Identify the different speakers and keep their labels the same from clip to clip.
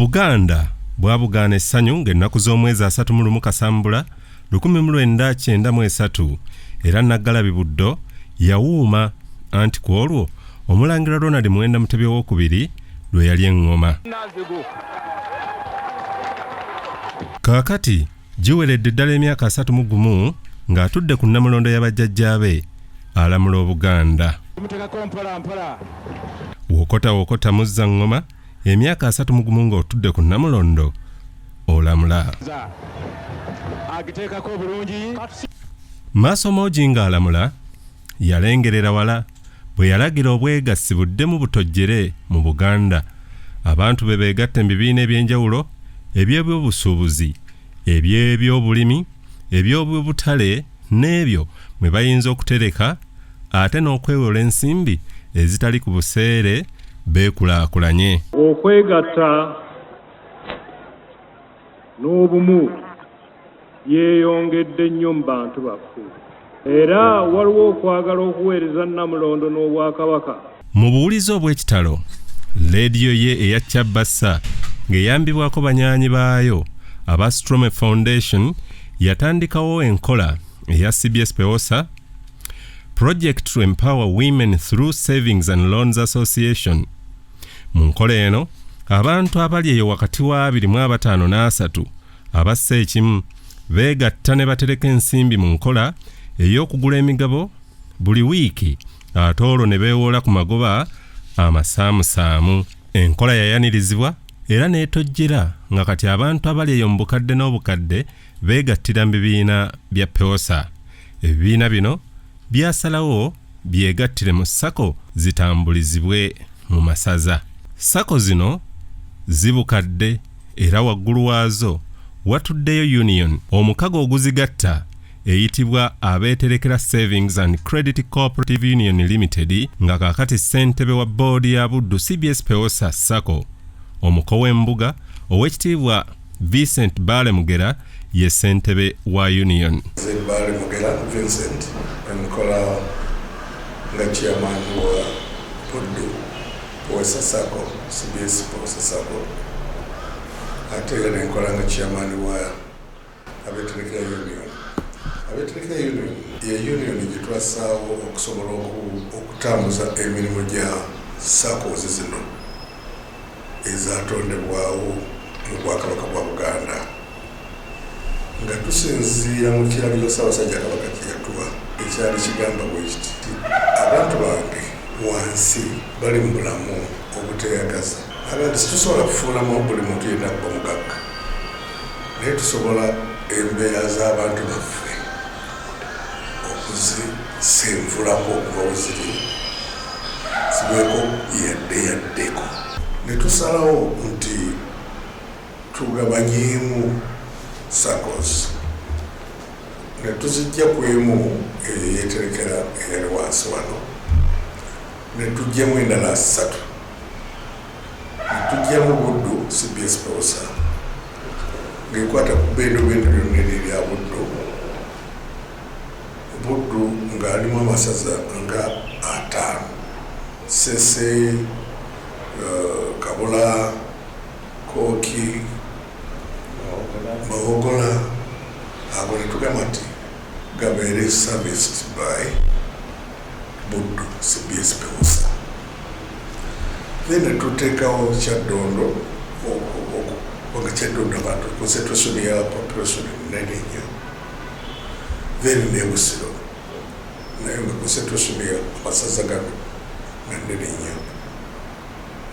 Speaker 1: Obuganda bwabugaana essanyu ng'ennaku z'omwezi 31 Kasambula 1993 era Naggalabi Buddo yawuuma anti ku olwo Omulangira Ronald Muwenda Mutebi owookubiri lwe yali eŋŋoma. Kaakati giweredde ddala emyaka 31 ng'atudde ku nnamulondo ya bajjajjaabe alamula Obuganda. Wokota wokota muzza ŋŋoma emyaka 31 ng'otudde ku nnamulondo olamula. Maaso moogi ng'alamula yalengerera wala bwe yalagira obwegassi buddemu butojjere mu Buganda, abantu be beegatte mu bibiina eby'enjawulo eby'ebyobusuubuzi, eby'ebyobulimi, eby'obyobutale n'ebyo mwe bayinza okutereka ate n'okwewola ensimbi ezitali ku buseere beekulaakulanye.
Speaker 2: Okwegatta n'obumu byeyongedde nnyo mu bantu baffe era waliwo okwagala okuweereza Nnamulondo n'Obwakabaka.
Speaker 1: Mu buwulize obw'ekitalo, leediyo ye eya Chabassa ng'eyambibwako banyaanyi baayo aba Strome Foundation yatandikawo enkola eya CBS Pewosa, Project to Empower Women Through Savings and Loans Association. Mu nkola eno, abantu abali eyo wakati wa 25 n'asatu abassa ekimu beegatta ne batereka ensimbi mu nkola ey'okugula emigabo buli wiiki ate olwo ne beewoola ku magoba amasaamusaamu. Enkola yayanirizibwa era n'etojjera nga kati abantu abali eyo mu bukadde n'obukadde beegattira mu bibiina bya PEWOSA. Ebibiina bino byasalawo byegattire mu sacco zitambulizibwe mu masaza. Sacco zino zibukadde era waggulu waazo watuddeyo Union, omukago oguzigatta eyitibwa Abeeterekera Savings and Credit Cooperative Union Limited nga kaakati ssentebe wa bboodi ya Buddu CBS Pewosa Sacco omuko w'embuga Oweekitiibwa Vincent Bbaale Mugera ye ssentebe wa Union.
Speaker 3: Nze Bbaale Mugera Vincent nkola nga chairman wa Buddu Pewesa Sacco, CBS Pewesa Sacco, ate era nenkola nga chairman wa Abeeterekera Union. Abeeterekera Union ye union gye twassaawo okusobola okutambuza emirimu gya SACCOs zino ezatondebwawo mu Bwakabaka bwa Buganda nga tusinziira mu kiragiro Ssaabasajja Kabaka kye yatuwa ekyali kigamba bwe kiti, Abantu bange wansi bali mu bulamu obuteeyagaza. Agamba nti situsobola kufuulamu buli muntu yenna kuba mugagga, naye tusobola embeera z'abantu baffe okuzisenvulako okuva we ziri zibeeko yadde yaddeko. Ne tusalawo nti tugabanyeemu SACCOs ne tuzijja ku emu eyo eyeeterekera eyali wansi wano ne tujjamu endala ssatu ne tujjamu Buddu CBS Pewosa ng'ekwata ku bbendobendo lyonna eryo erya Buddu, Buddu ng'alimu amasaza nga ataano, Ssese, Kabula, Kooki, Mawogola, ago ne tugamba nti gabeere serviced by Buddu CBS Pewosa. Then ne tuteekawo Kyaddondo kubanga Kyaddondo abantu concentration ya population nnene nnyo. Then ne Busiro nayo nga concentration ya masaza gano nga nnene nnyo.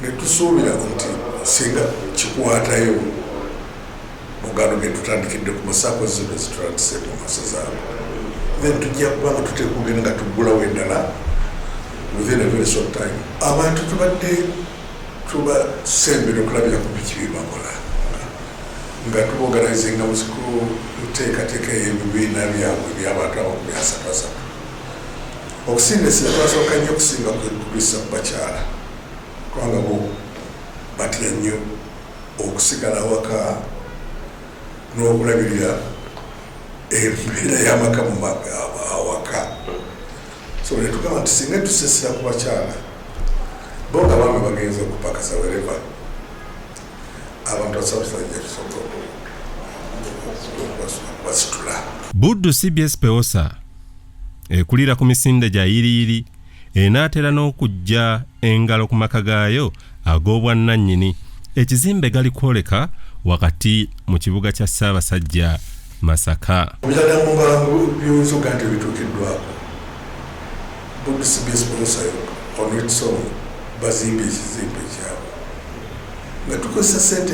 Speaker 3: Ne tusuubira nti singa kikwatayo mu gano ge tutandikidde ku masaako zino zitutandise mu masaza ago, then tujja kuba nga tuteeka okugenda nga tuggulawo endala within a very short time. Abantu tubadde tubasembera okulabira ku biki bye bakola nga tubaorganizinga mu nteekateeka ey'ebibiina byabwe eby'abantu amakumi asatu asatu. Okusinga essira twasooka nnyo okusinga kulissa ku bakyala kubanga bo batya nnyo okusigala awaka n'okulabirira embeera y'amaka mu awaka. So ne tugamba nti singa tusesera ku bakyala bo nga baami bagenze okupakasa wereva. Abantu Ssaabasajja tusobola okubasitula.
Speaker 1: Buddu CBS Pewosa ekulira ku misinde gya yiriyiri enaatera n'okuggya engalo ku maka gaayo ag'obwannannyini. Ekizimbe gali kwoleka wakati mu kibuga kya Ssaabasajja Masaka.
Speaker 3: Ebirala mu bwangu byoyinza okugaa nti bituukiddwako, Buddu CBS Pewosa on its own bazimbye ekizimbe kyabwe nga tukozesa sente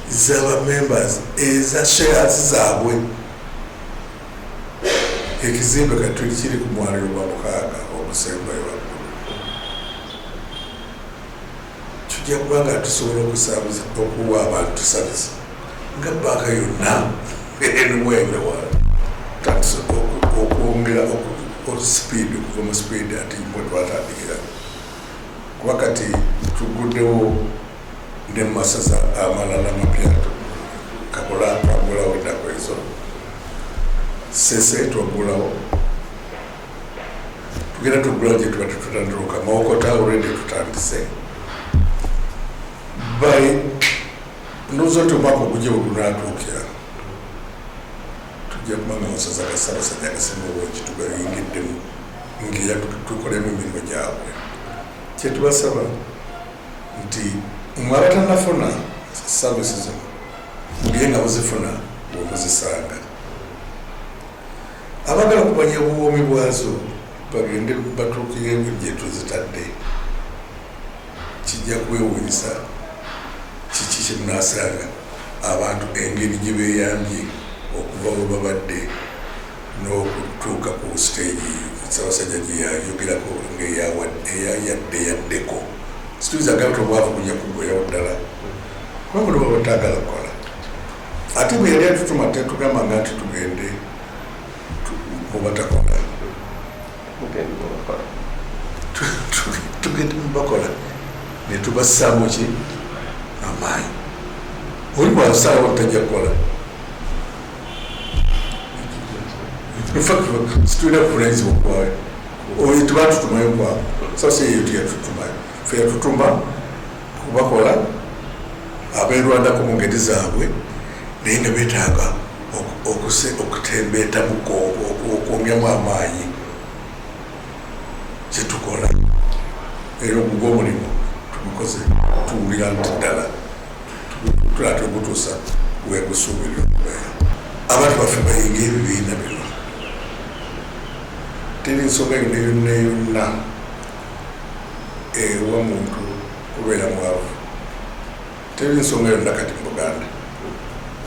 Speaker 3: zaba members eza shares zaabwe. Ekizimbe kati kiri ku mwaliro gwa 6 ogusembayo waggulu. Tujja kuba nga tusobola okuwa abantu service nga banka yonna anywhere in the world. Tutandise okwongera speed, okuva mu speed ati mwe twatandikira, kuba kati tuguddewo ne mu masaza amalala mapya. Kakola twagulawo ennaku ezo, Sese twagulawo, tugenda tugulawo gye tuba tetutanduluka. Mawokota already tutandise. By ndowooza nti omwaka ogujja bwe gunaatuukira, tujja kuba nga amasaza ga Ssaabasajja agasinga obungi tugayingiddemu, ngaera tukolemu emirimu gyabwe. Kyetubasaba nti mwe abatannafuna service zino, mugende nga muzifuna bwemuzisanga. Abagala okumanya obuwoomi bwazo bagende batuukire gye tuzitadde. Kijja kwewuunyisa kiki kye munaasanga abantu engeri gye beeyambye okuva we babadde n'okutuuka ku siteegi Ssaabasajja gye yayogerako ng'eyayadde yaddeko. Situyinza gamba nti obwavu bujja kuggwerawo ddala, kubanga oluba bataagala kukola. Ate bwe yali atutuma tetugambanga nti tugende mu batakola, tugende mu bakola ne tubassaamu ki amaanyi. Oli bwasalawo tajja kukola, situlina kuvunanyizibwa kwawe oyo tebatutumayo kwabo. So si eyo teyatutumayo, fe yatutuma kubakola abeerwanako mu ngeri zaabwe, naye nga beetaaga okutembeetamuko, okwongeramu amaanyi. Kyetukola era ogugwa omulimu tugukoze, tuwulira nti ddala tulatera ogutuusa wegusuubirira okubeera. Abantu baffe bayinga ebibiina bino, teri nsonga yonna yonna yonna ewa muntu kubeera mwavu. Teri nsonga yonna kati mu Buganda.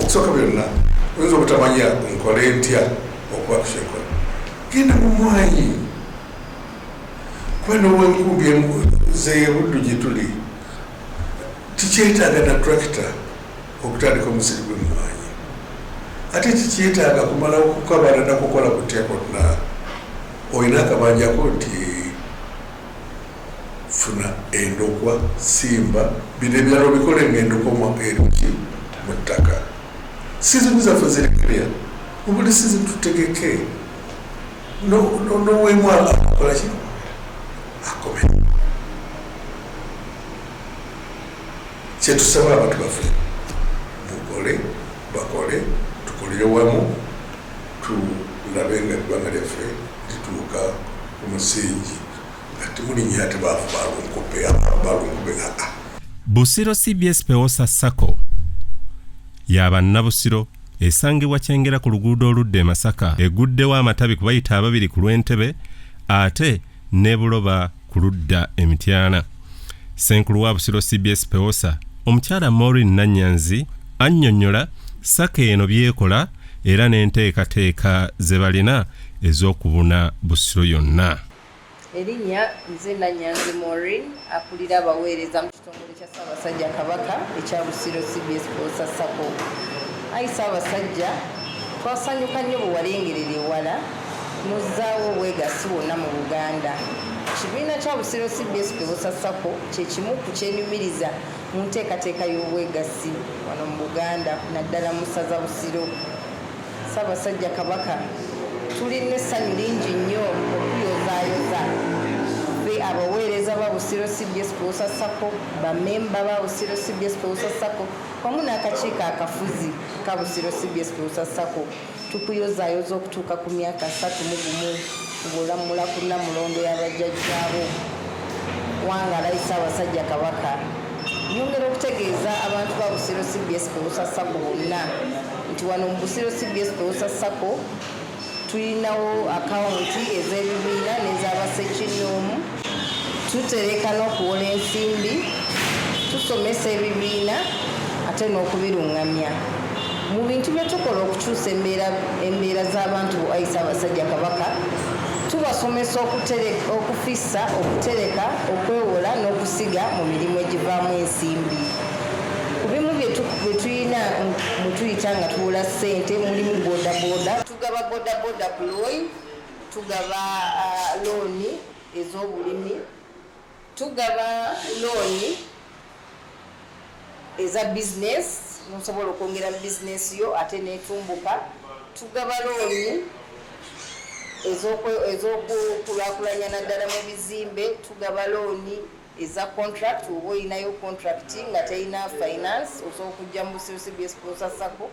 Speaker 3: Okusooka byonna, oyinza obutamanya nkole ntya okuba kukyenkola, genda mu mwanyi, kuba nowenkumbi zebuddu gye tuli tikyetaaga na tractor okutandika omusiri gw'emmwanyi, ate tikyetaaga kumala kukabala nakukola kutya kwonna. Olina akabanjako nti funa endokwa, simba bino ebirala obikole nga endokwa eri muki mu ttaka. Sizoni zaffe ziri clear. Mu buli season tutegeke nowemu akolaki akome. Kyetusaba abantu baffe mukole, bakole, tukolere wamu, tulabe nga eggwanga lyaffe lituuka ku musingi nga temulinya ate baavu balunkupe balunkupe aa.
Speaker 1: Busiro CBS Pewosa Sacco ya bannabusiro esangibwa Kyengera ku luguudo oludda e Masaka. Eguddewo amatabi ku bayita ababiri ku lw'Entebe ate ne Buloba ku ludda e Mityana. Ssenkulu wa Busiro CBS Pewosa, omukyala Maureen Nannyanzi annyonnyola sacco eno by'ekola era n'enteekateeka ze balina ez'okubuna Busiro yonna.
Speaker 4: Erinnya nze Nannyanzi Maureen, akulira abaweereza mu kitongole kya Ssaabasajja Kabaka ekya Busiro CBS Pewosa Sacco. Ayi Ssaabasajja, twasanyuka nnyo bwe walengerera ewala n'ozzaawo obwegassi wonna mu Buganda. Kibiina kya Busiro CBS Pewosa Sacco kye kimu ku kyenyumiriza mu nteekateeka y'obwegassi wano mu Buganda naddala mu ssaza Busiro. Ssaabasajja Kabaka, tulina essanyu lingi nnyo okuyozaayoza ffe abaweereza ba Busiro CBS Pewosa Sacco, bammemba ba Busiro CBS Pewosa Sacco. Wamu n'akakiiko akafuzi ka Busiro CBS Pewosa Sacco, tukuyozaayoza okutuuka ku myaka 31 ng'olamula ku Nnamulondo y'abajjajjaabo. Wangaala ayi Ssaabasajja Kabaka. Nyongera okutegeeza abantu ba Busiro CBS Pewosa Sacco bonna nti wano mu Busiro CBS Pewosa Sacco tulinawo akawunti ez'ebibiina n'ez'abasekinnoomu, tutereka n'okuwola ensimbi, tusomesa ebibiina ate n'okubirungamya mu bintu bye tukola okukyusa embeera z'abantu. Ayi Ssaabasajja Kabaka, tubasomesa okufissa, okutereka, okwewola n'okusiga mu mirimu egivaamu ensimbi. Ku bimu bye tulina mwe tuyita nga tuwola ssente mulimu bodaboda. Tugaba bodaboda ku loan, tugaba looni ez'obulimi, tugaba looni eza bizinesi nosobola okwongera mu bizinesi yo ate netumbuka, tugaba looni ez'okukulaakulanya naddala mu bizimbe, tugaba looni eza contract. Oba olinayo contract nga terina finance, osobola okujja mu Busiro CBS Pewosa Sacco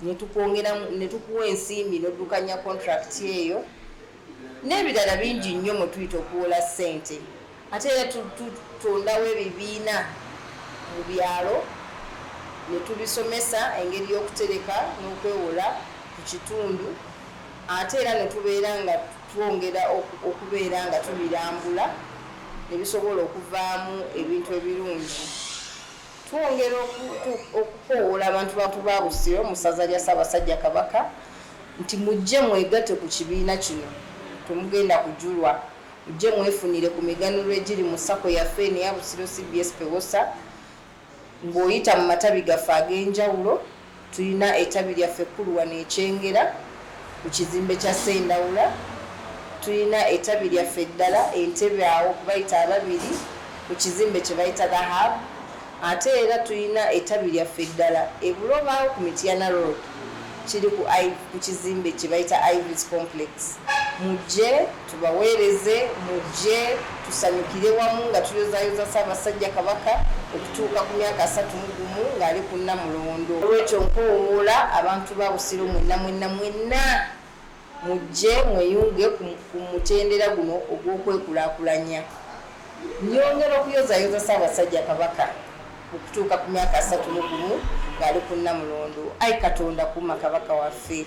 Speaker 4: netukuwa ensimbi noddukanya contract eyo n'ebirala bingi nnyo mwe tuyita okuwola ssente. Ate era tutondawo ebibiina mu byalo ne tubisomesa engeri y'okutereka n'okwewola ku kitundu, ate era ne tubeera nga twongera okubeera nga tubirambula ne bisobola okuvaamu ebintu ebirungi. Twongera okukoowoola abantu ba Busiro mu ssaza lya Ssaabasajja Kabaka nti mujje mwegatte ku kibiina kino, temugenda kujulwa. Mujje mwefunire ku miganhulo egiri mu Sacco yaffe eno eya Busiro CBS Pewosa ng'oyita mu matabi gaffe ag'enjawulo. Tulina ettabi lyaffe ekkulu wano e Kyengera ku kizimbe kya Ssendawula. Tulina ettabi lyaffe eddala e Ntebe awo ku bayita ababiri ku kizimbe kye bayita The Hub. Ate era tulina ettabi lyaffe eddala e Buloba awo ku Mityana Road, kiri ku ku kizimbe kye bayita Ivy's Complex. Mujje tubaweereze, mujje tusanyukire wamu nga tuyozaayoza Ssaabasajja Kabaka okutuuka ku myaka 31 ng'ali ku Nnamulondo. Olwekyo nkoowoola abantu ba Busiro mwenna mwenna mwenna mujje mweyunge ku mutendera guno ogw'okwekulaakulanya. Nyongera okuyozayoza Ssaabasajja Kabaka okutuuka ku myaka 31 ng'ali ku Nnamulondo. Ayi Katonda kuuma Kabaka waffe.